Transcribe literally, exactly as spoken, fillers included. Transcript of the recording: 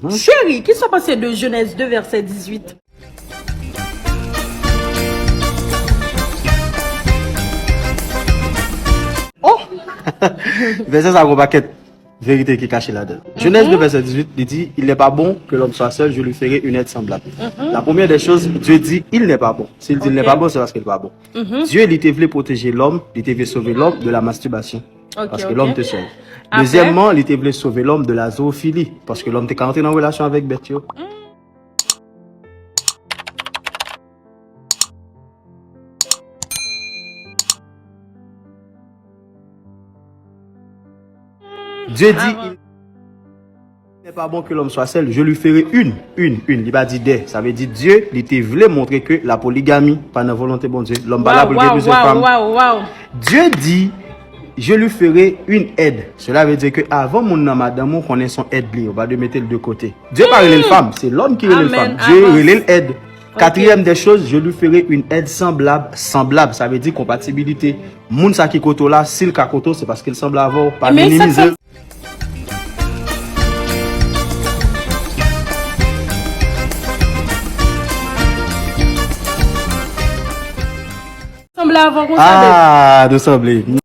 Cheri, kisa w panse de Genèse deux verset dix-huit? Oh! Vèsè sa gon pakèt verite ki kache ladan. Genèse deux verset dix-huit, li di, il n'est pas bon que l'homme soit seul, je lui ferai une aide semblable. La première des choses, Dieu dit, il n'est pas bon. Si l di il n'est pas bon, se paske l pa bon. Dye, li te vle pwoteje lòm, li te vle sove lòm de la masturbation. Paske lòm te sèl. Dezyèmman, li te vle sove lòm de la zoofili. Paske lòm te ka antre nan relasyon avèk bèt yo. Dieu dit, il n'est pas bon que l'homme soit seul, je lui ferai une, une, une. Li pa di de. Sa vle di Dieu, li te vle montre ke la poligami pa nan volonte Bondye. Lòm pa la pou l gen plizyè fanm. Dieu dit, je lui ferai une aide. Cela veut dire que avan moun nan madanm ou konnen son èd li, ou pa dwe mete l de kote. Dieu pa rele l fanm, se lòm ki rele l fanm. Dieu rele l èd. Quatrième des choses, je lui ferai une aide semblable, semblable, sa vle di konpatibilite. Moun sa ki kote w la, si l ka kote w, se paske l sanble avè w, pa minimize l. Sanble avè w konsa, babe. Ah, nou sanble.